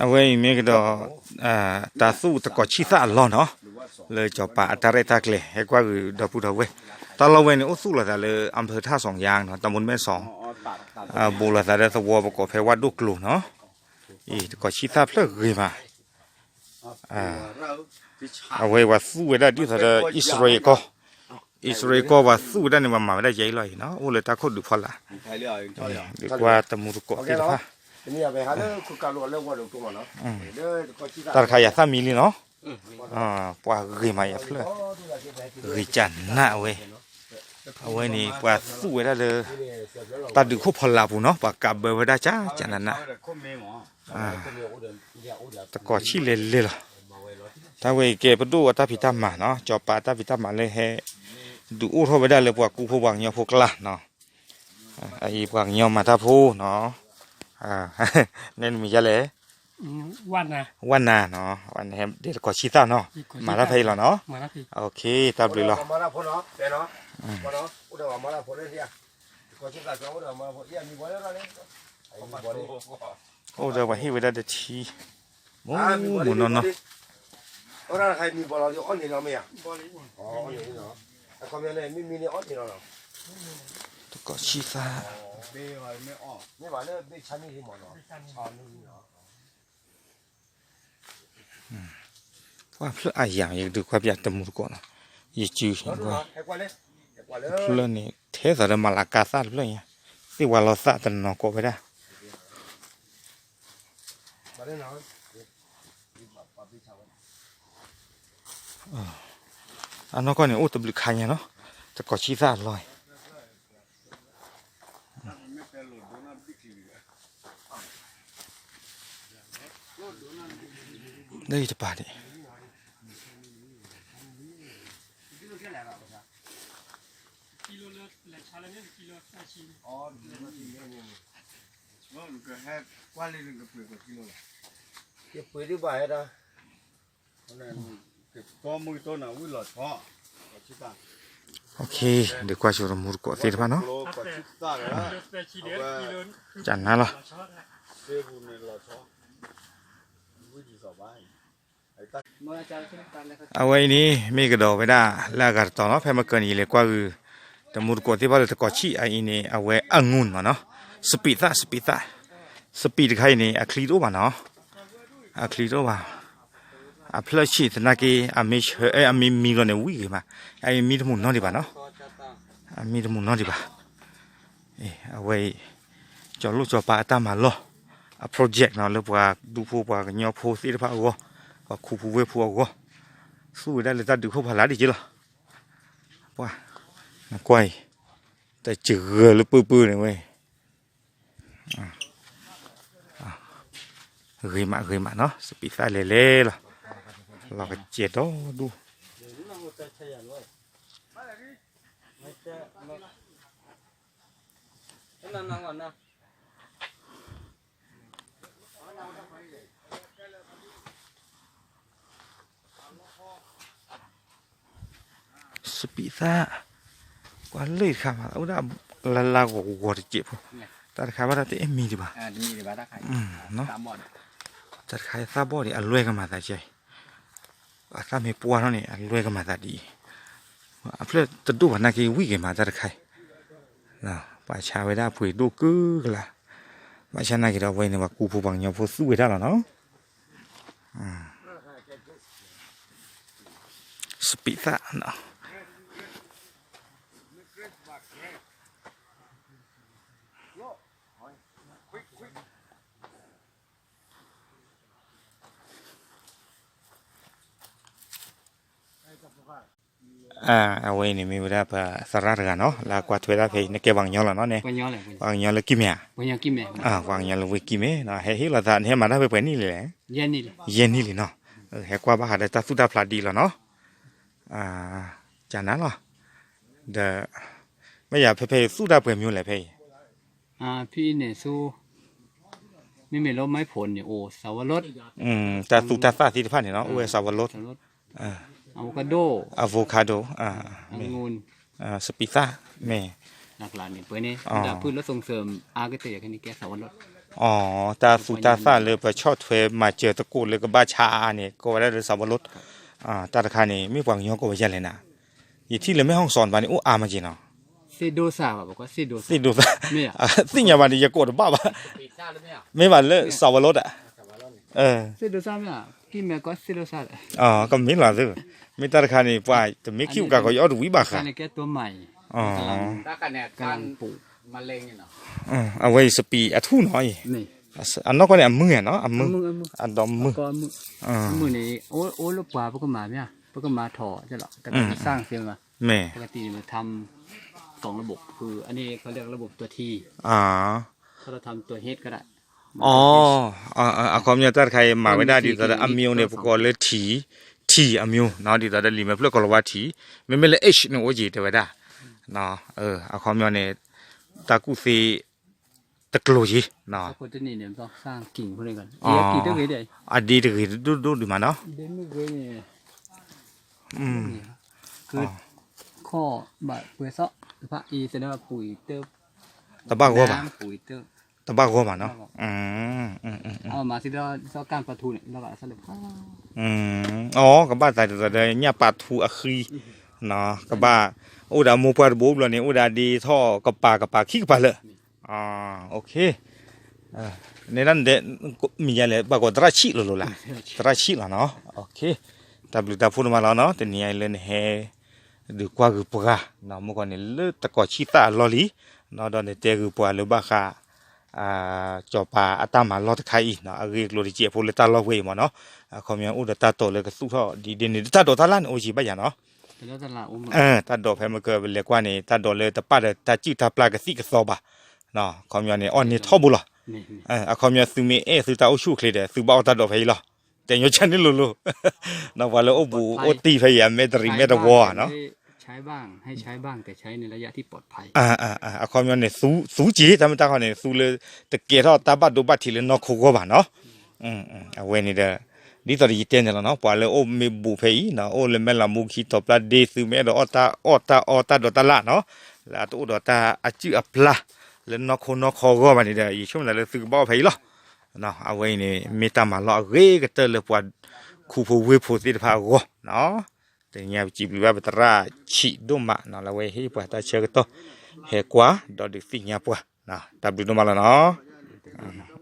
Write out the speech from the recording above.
အဝဲအံၤမ့ၢ်ကဒီး တၢ်သူၣ်တကီၢ်ဆံၣ်သၣ်အလီၢ်နီၤ, လၢစီၤပၤအတၢ်ရဲၣ်တၢ်ကျဲၤ ဟဲကွၢ်ဂုာ်ဒီပုၢ်ဒီဝဲၢ်, တၢ်လီၢ်ဝဲန့ၣ် အိၣ်သူၣ်လီၤသးလၢ အၣ်ဖၢၣ်ထၣ်စီၤယါနီၤ, တၢ်မူတမဲစီၤ, ဘူးလီၤသးလၢသဝီပကိးဖဲဝၣ်ဒိၣ်ကျိၤနီၤ, အံၤတကီၢ်ဆံၣ်သၣ်ဖျၢၣ်ဂ့ၤမး, အဝဲပှၤသူၣ်ဝဲဒၣ်ဒ်သိးဒီး အံၣ်စရ့လးကီၢ်, အံၣ်စရ့လးကီၢ်ပှၤသူၣ်ဝဲဒၣ်န့ၣ် ပှၤမၤဝဲဒၣ်ယဲအံၤလီၤအံၤနီၤ, အိၣ်လၢတၢ်ခိၣ်ဒုးဖီလာ်, ဒုးကွၢ်တမူတကိးသ့ၣ်တဖၣ် တၢ်တခါယၤသၣ်မံလံနီၤ, ပှၤဂ့ၤမးယၤဖျၢၣ်, ဂ့ၤကနးဝဲ, အဝဲန့ၣ် ပှၤသူၣ်ဝဲဒၣ်လၢ တၢ်ဒုးခိၣ်ဖီလာ်ပူၤနီၤ, ပှၤကးဘၢဝဲဒၣ်ကနးနး, တကီၢ်ဆံၣ်လဲၤလဲၤလီၤ, တၢ်ဝဲအံၤကဲပဒိၣ်အတၢ်ဖံးတၢ်မၤနီၤ, စီၤပၤတၢ်ဖံးတၢ်မၤလၢဟဲ ဒုးအိၣ်ထီၣ်ဝဲဒၣ်လၢပှၤကူဖိပှၤကညီဖိကျါနီၤ, အအံၤပှၤကညီမၤတၢ်ဖိနီၤ, နဲနမံၤယါလဲၣ် ဝၣ်နၤနီၤ, ဝၣ်နၤဒ်တကီၢ်ဆံၣ်သၣ်နီၤ, မၤတၢ်ဖဲအံၤလီၤနီၤ, တၢ်ဘျုးလီၤ, အိၣ်ဒီးပှၤဟ့ၣ်ဝဲဒၣ်တထံ, မူမူနီၢ်နီၢ်, တကီၢ်ဆံၣ်သၣ် ပှၢ်ဖျၢၣ်အါယၤ ယကဒုးကွၢ်ပျးတမူတကိးနီၤ, ယစုကွၢ်, ဖျၢၣ်န့ၣ် ထဲသိးဒီးမၤလၤကါသၣ်တဖျၢၣ်ညါ, သ့ၣ်ဝါလီၤသၣ်တနီၤကိးဝဲဒၣ် အနီၢ်ကီၢ်န့ၣ် အိၣ်တဘျုးခါညါနီၤ, တကီၢ်ဆံၣ်သၣ်အလီၢ်အံၤ, လၢယတပၤဒံး ဒုးကွၢ်ဆိတမူတကိးသ့ၣ်တဖၣ်နီၤ, ကနၤလီၤ, အဝဲအံၤန့ၣ် မ့ၢ်ကဒီးဝဲဒၣ်လၢအဂၤတတီၤနီၤ, ဖဲမ့ၢ်ကၢန့ၣ် ယလဲၤကွၢ်ဂုာ် တမူတကိးသ့ၣ်တဖၣ်လၢတကီၢ်ဆံၣ်အအံၤန့ၣ် အဝဲအငုၢ်မးနီၤ, စပံးသၣ် စပံးသၣ်, စပံးတခါအံၤန့ၣ် အချံတအိၣ်ဘၣ်နီၤ, အချံတအိၣ်ဘၣ်, အဖျၢၣ်ဆံးသနာ်က့ အမ့ၢ်ဆၢ အမ့ၢ်မံလီၤန့ၣ် ဝံၣ်ဂ့ၤမး, အအံၤမံတမုာ်နီတဘၣ်နီၤ, အမံတမုာ်နီတဘၣ်, အဝဲအံၤ ကၠီၤလိၣ်ကၠီၤပၤအတၢ်မၤလီၢ်, အ project နီၤ လၢပှၤဒူဖိပှၤကညီဖိသ့ၣ်တဖၣ်အဂီၢ်, ပှၤခူပူၤဝ့ၢ်ပူၤအဂီၢ်, သူၣ်ဝဲဒၣ်လၢတၢ်ဒုးခိၣ်ဖးလၢဒ်က့လီၤ, ပှၤ, နကွၢ်အံၤ, တစှၤလၢပၢၢ်ပၢၢ်န့ၣ်ဝဲ ဂ့ၤမးဂ့ၤမးနီၤ, စပံးသၣ်လဲၤလဲၤလီၤ, လီၤကစဲၤဒီဒူၣ်, စပံးသၣ်, ကွၢ်လၢတခါမး အိၣ်ဒၣ်လၢလါဂီၤဂီၤတစဲးဖိ, တၢ်တခါဘၣ်ဒီးတအဲၣ်မံၤဒံးဘၣ်, တၢ်တခါသၣ်ဘီၣ်ဒံး အလွဲၢ်ကမၤသးကဲ, အသၣ်မ့ၢ်ပှၢ်ထီၣ်န့ၣ် အလွဲၢ်ကမၤသးဒ်အံၤ, အဖျၢၣ်တဒိၣ်ဘၣ်နာ်က့ဝံၣ်က့ၤမးတၢ်တခါအံၤ, ပှၤဆါဝဲဒၣ်အပှ့ၤဒိၣ်ကုၢ်ကလာ်, ဘၣ်ဆၣ်နာ်က့ဒီးအဝဲန့ၣ် ပှၤကူဖိပှၤကညီဖိသူၣ်ဝဲဒၣ်လီၤနီၤ စပံးသၣ်နီၤ, အဝဲအံၤန့ၣ်မ့ၢ်ဝဲဒၣ်ပသရၣ်တဂၤနီၤ လၢအကွၢ်ထွဲဒၣ်ဖဲအံၤ နကဲပှၤကညီလီၤနီၤန့ၣ်, ပှၤကညီလၢကံၢ်မဲာ်ဧါ, ပှၤကညီလၢဝ့ၢ်ကံၢ်မဲာ်နီၤ, ဟဲဟ့ၣ်လီၤသး နဟဲမၤတၢ်ဖဲပှဲၤနံၣ်လံလဲၣ်, ယဲၢ်နံၣ်လံနီၤ, ဟဲကွၢ်ဘၣ်ဃးဒီးတၢ်သူၣ်တၢ်ဖျးဒ်အံၤလီၤနီၤ, ကနၤလီၤ, ဒီး မ့ၢ်ယၤဖဲဖဲအံၤသူၣ်တၢ်ပှဲၤမံၤလဲၣ်ဖဲအံၤ, ဖဲအံၤန့ၣ်ဆူ မ့မ့ၢ်လၢ ไม้ผล န့ၣ် အိၣ် เสาวรส တၢ်သူတၢ်သၣ်သ့ၣ်တဖၣ်န့ၣ်နီၤ အိၣ်ဝဲ เสาวรส เสาวรส avocadoองุ่น စပံးသၣ် မ့ၢ် လၢန့ၣ် ပဝဲန့ၣ် ဒၣ်ဖုၣ်လၢ ส่งเสริม အါကတၢၢ်ခဲန့ၣ်ကဲ เสาวรส အီၤ တၢ်သူတၢ်သၣ်လၢပဆီၣ်ထွဲမၤစၢၤသကိးလၢကဘၣ်ဆါအါအါန့ၣ် ကိးဝဲဒၣ်လၢ เสาวรส တၢ်တခါန့ၣ် မ့ၢ်ပှၤကညီကိးဝဲဒ်လဲၣ်နၤ ယထံၣ်လၢမဲၢ်ဟီၣ်စီၣ်တဖၣ်န့ၣ် အိၣ်အါမးက့ၤနီၤ သ့ၣ်ဒိၣ်စၢ်ဘၣ် ပကိးသ့ၣ်ဒိၣ်စၢ် သ့ၣ်ဒိၣ်စၢ် သ့ၣ်ညါဘၣ်န့ၣ် ယကိးတဘၣ်ဘၣ် မ့ၢ်ဘၣ်လၢ เสาวรส ဧါ သ့ၣ်ဒိၣ်စၢ်မ့ၢ် ကမ့ၢ်လီၤသု မ့ၢ်တၢ်တခါန့ၣ် ပှၤတမ့ၢ်ခံးကးကီး ယအီၣ်တဝံၤဘၣ်ဃး အဝဲအံၤစပံးအထူၣ်နီၤအံၤ အနီၢ်ကီၢ်န့ၣ် အမုၢ်ဧါနီၤ အမုၢ် အဒီမုၢ် မုၢ်န့ၣ် အိၣ်လၢပှၤပကမၤမ့ၢ် ပကမၤထီၣ်လီၤ တကးစၢ်သ့မး မ့ၢ် ပကတိၤန့ၣ် ทำ สองระบบ คืออันนี้เขาเรียกระบบตัว T ถ้าเราทำตัว H ก็ได้ အီၤ အခီပညီတၢ်တခါအံၤ မၤဝဲဒၣ်ဒ်သိးဒီး အမျိုးန့ၣ် ပကိးလၢ T T အမျိုးနီၤ ဒ်သိးဒီးလံာ်မဲာ်ဖျၢၣ်ကိးလီၤဝါ T မ့မ့ၢ်လၢ H န့ၣ်အိၣ်က့ၤတဲဝဲဒၣ် အခီပညီန့ၣ် တၢ်ကူၣ်သ့တကျိၤက့ၤ အဒ့တဂ့ၤဒိၣ်ဒိၣ်ဒံးမးနီၤ တဘၣ်ဂီၢ်ဘၣ် ပှဲၤသီတဖၣ်အံၤသ့ၣ်ဒီးပူၤအံၤတၢ် တဘၣ်ဂီၢ်ဘၣ်နီၤ အီၤ ကဘၣ်သးဒ်သိးဒီးညၣ်ပာ်ထူအဃံ ကဘၣ် အိၣ်ဒီးမိၢ်ပှၢ်တဘိဘျီန့ၣ် အိၣ်ဒီးဒ့ထီၣ်ကပၤကပၤခံကပၤလၢာ် န့ၣ်ဒၣ် မ့ၢ်ယလဲၣ် ဘၣ်ကိးသရၣ်ဆံၣ်လီၤလီၤလၢ် သရၣ်ဆံၣ်လီၤနီၤ တၢ်ဘျုးတၢ်ဖှိၣ်ဒိၣ်မးလီၤနီၤ တနံၤအံၤလၢနဟဲ ဒုးကွၢ်ဂ့ၤပှၤနီၤ မုၢ်ကီၢ်န့ၣ် လၢတကီၢ်ဆံၣ်သၣ်အလီၢ်လံ ဒီးနတဲဂ့ၤပှၤလၢဘၣ်ဃး စီၤပၤအတၢ်မၤလီၢ်တခါအံၤနီၤ အဂ့ၢ်အကျိၤတစဲးဖိလၢတၢ်လီၢ်ဝဲအံၤမးနီၤ အခီပညီအိၣ်ဒီးတၢ်တိာ်လၢကသူၣ်ထီၣ်ဒ်ဒ်န့ၣ် တၢ်ဒိးတၢ်လၣ်န့ၣ်အိၣ်က့ၤဘၣ်ယၤနီၤ တၢ်ဒိးဖဲမ့ၢ်ကလဲၤကွၢ်န့ၣ် တၢ်ဒိးလၢတပာ်ဒီးတၢ်စုၣ်တၢ်ပျၢ်ကသံၣ်ကသီဘၣ် အခီပညီန့ၣ် အီၣ်န့ၢ်ထီဘိလီၤ အခီပညီသုမ့ၢ်အဲၣ်သုတၢ်အိၣ်ဆူၣ်အိၣ်ချ့ဒီး သုဘၣ်အီၣ်တၢ်ဒိးဖဲအံၤလီၤ တဲညီဆၢန့ၣ်လိၤလိၤ ပှၤလၢအိၣ်ဘူးအိၣ်တံၢ်ဖဲအံၤ အမဲတရံးမဲတဝီနီၤ အခီပညီန့ၣ် သူစ့ၢ်တၢ်မ့ၢ်တၢ်ခီန့ၣ် သူလၢတကဲထီၣ်တၢ်ဘၣ်ဒိဘၣ်ထံးလၢနီၢ်ခိဂီၢ်ဘၣ်နီၤ အဝဲန့ၣ်ဒီး ဒ်သိးဒီးယတဲန့ၣ်လီၤနီၤ ပှၤလၢအိၣ်မ့ၢ်ဘူးဖဲအံၤနီၤ အိၣ်လၢမဲၢ်လးမူခံတီၤပျၢ်ဒ့ သုမ့ၢ်အဲၣ်ဒိးအီၣ်တၢ်အီၣ်တၢ်အီတၢ်ဒိးတၢ်လၣ်နီၤ လၢအတအိၣ်ဒီးတၢ်အစုၣ်အပျၢ် လၢနီၢ်ခိနီၢ်ခီဂီၢ်ဘၣ်န့ၣ်ဒီး ယဆိကမိၣ်သးလၢသုကဘၣ်အီၣ်ဖဲအံၤလီၤ အဝဲအံၤန့ၣ် မ့ၢ်တၢ်မၤလီၢ်အဂ့ၤကတၢၢ်လၢပှၤခူဖိဝ့ၢ်ဖိသ့ၣ်တဖၣ်အဂီၢ်နီၤ တနံၤအံၤပစံးဘျုးဘၣ်ပသရၣ်ဆံးဒိၣ်မးနီၤ လၢအဝဲဟ့ၣ်ပှၤတၢ်ဆၢကတီၢ် ဟဲကွၢ်ဒီးဒုးသ့ၣ်ညါပှၤ တၢ်ဘျုးဒိၣ်မးလီၤနီၤ